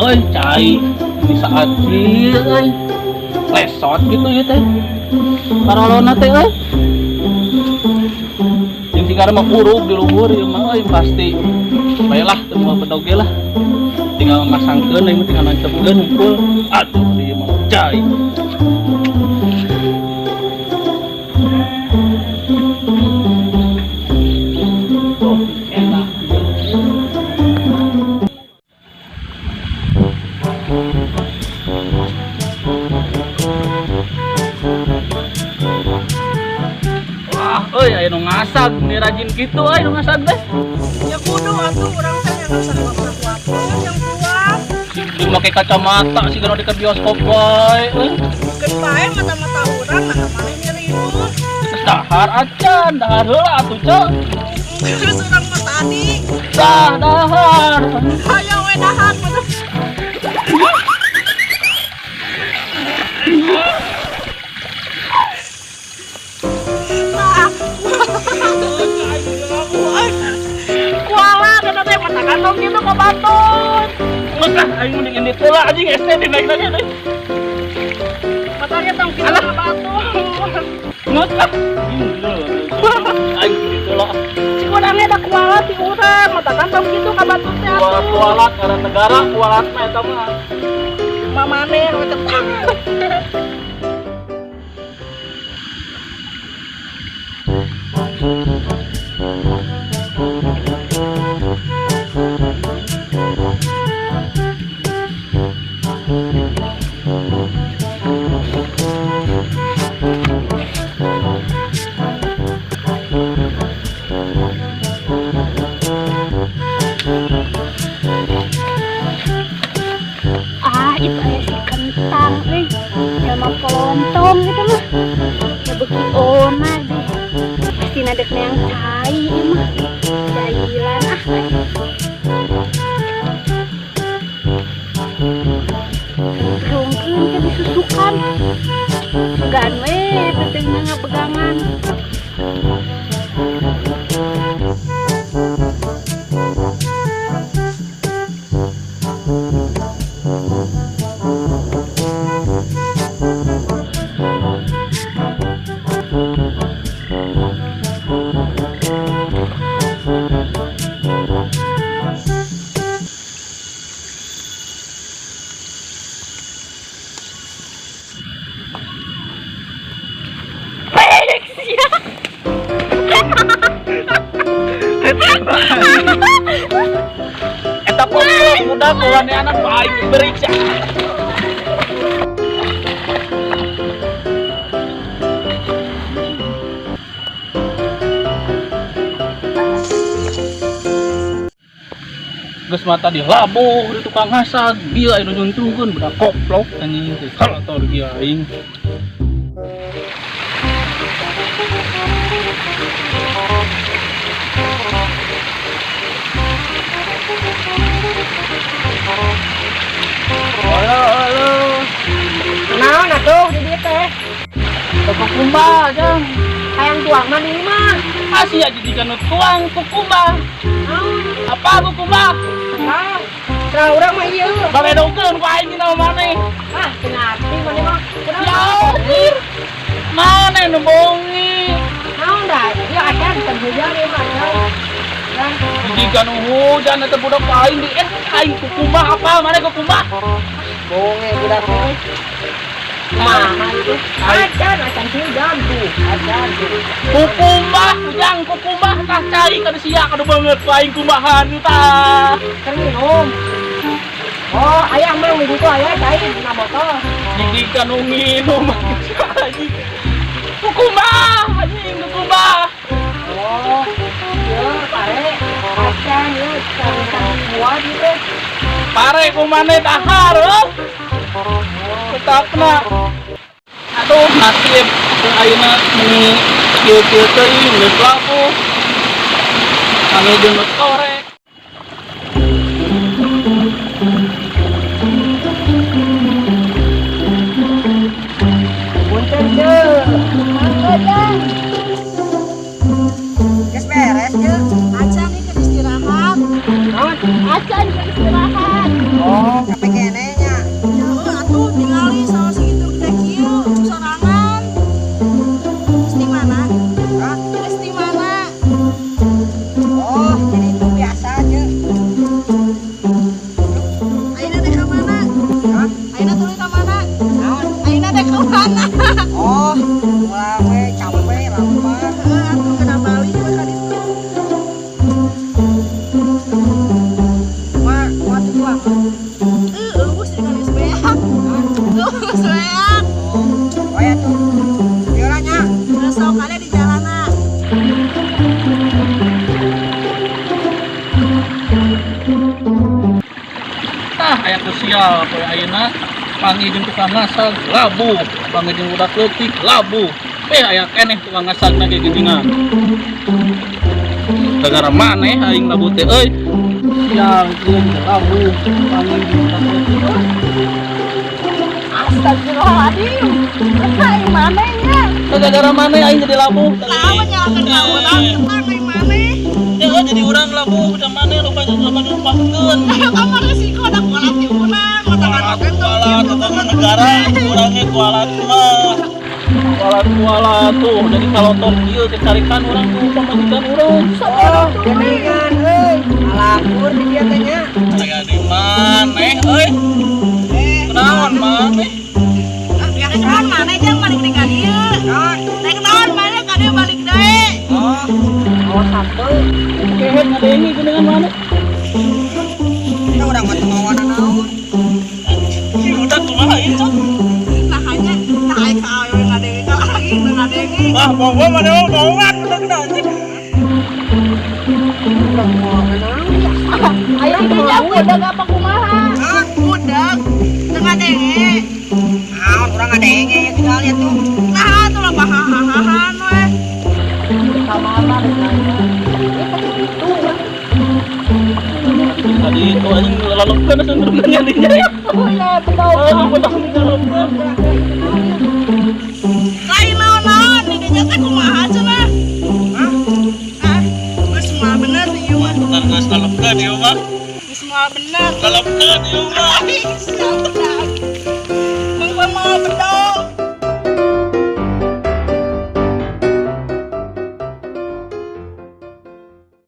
Euy, cai ini saat ieu euy. Lesot gitu ya teh. Parolona teh euy. Jeung sigara mah kurug di luhur ieu mah euy pasti. Bae lah teu moal bedog ge lah. Tinggal masangkeun ieu mah tinggal nancepkeun hungkul. Aduh, ieu mah cai. Oh, enak. Wah, euy aya nu ngasag, ni rajin kitu euy nu ngasag teh. Ya kudu atuh urang teh yang ngasag kuat yang kuat. Jeung make kacamata sih di ke bioskop wae euy. Keun bae mata-mata urang nah maneh nyeriut. Terus dahar acan, dahar heula atuh, Cok. Terus urang mah tadi Dah dahar. Hayang we dahar mata. Tah. Kuala dan teh mata kantong gitu ka batur. Geus lah aing mending indit heula anjing SD dinaik lagi deui. Matanya tong kitu ka batur. Geus lah. Aing indit heula. Si urangnya da kuala ti urang, mata kantong kitu ka batur teh atuh. Kualat-kualat ngaran negara, kualat mah eta mah. Mamane we tetang. Ah, itu aya si kentang euy. Jelema polontong gitu mah. Ya beuki ona deh. Pasti nadek neang cai ieu mah. Jailan ah. Rungkeun ke disusukan. Sugan we pentingna ngabegangan. Eta goblok budak kawaneanan ku aing diberi sia. Geus mata dilabuh di tukang ngasag, bieu aya nu nyuntrungkeun budak koplok anjing teh. Kalotor ieu aing. Halo, halo. Naon atuh di dieu teh? Toko kumbah, Jang. Hayang tuang mah di imah. Asia jadi kanu tuang kukumbah. Naon? Apa kukumbah? Ah, tah urang mah ieu. Babedokeun ku aing dina maneh. Ah, teu ngarti maneh mah. Kunaon? Ya anjir. Mana nu bongi? Naon dah? Ieu acan can hujan ieu mah acan. Dan Jadi kanu hujan eta budak ku aing di aing kukumbah apa maneh kukumbah? bonge budak teh. Kumaha itu? Acan, acan hujan tuh. Acan tuh. Kukumbah, ujang kukumbah tah cai kanu sia kanu beungeut ku aing kumbahan tah. Keur minum. Oh, ayah mah di ditu aya cai dina botol. Jadi kanu nginum anjing. Kukumbah, anjing kukumbah. Oh, ieu pare. Acan ieu can buah gitu. Pare kumane dahar euy. Tetapna. Aduh, nasib teu ayeuna meni kieu-kieu teuing geus labuh. Kami jeung korek. Punten teu. Mangga Jang. Geus beres teu. Acan nih keur istirahat. Naon? Acan keur istirahat. Oh, KPG Tah, aya ku sial poe ayeuna panggih jeung tukang ngasag labuh, panggih jeung budak leutik labuh. Eh, aya keneh tukang ngasagna ge geuningan. Gara-gara maneh aing labuh teh euy. Sial jeung labuh, panggih jeung budak leutik. Astagfirullahaladzim. Ai maneh nya? Gara-gara maneh aing jadi labuh. Lawan nyalakan kawan kentang ai maneh. Ya jadi urang labuh udah maneh loba loba nyumpahkeun. Kamu resiko da kualat ti urang, matangan oge tuh. Kualat tetangga negara, urangnya kualat mah. Kualat kualat tuh jadi kalotor kieu carikan urang tuh pamajikan urang. Oh, geningan euy. Alakur di dieu teh nya. Aya di maneh euy. Kunaon maneh? Rek naon maneh jang balik deui ka dieu? Rek naon maneh ka dieu balik deui? Oh, Oh, sampe. kehed ngadengi geuningan maneh. Kita urang mah teu mawana naon. Si budak kumaha ieu, Cok? Nah hanya nah aing ka awewe ngadenge ka lagi teu ngadenge. Wah, bohong maneh mah bohongan budak anjing. Urang mawana naon ya? Ayo dinya budak apa kumaha? Ah, budak teu ngadenge. Naon urang ngadenge ya tinggal lihat tuh. Nah, tuh lah hahahan we. Kamana rek nanya. Ini pasti gitu ya. Tadi itu anjing lalopkeun sendurungannya dinya ya. Oh ya, betul. Oh, budak lalopkeun. Lain naon-naon di dinya teh kumaha cenah? Hah? Ah, geus moal bener ieu mah. Ntar geus lalopkeun ieu mah. Geus moal bener. Lalopkeun ieu mah. Sial.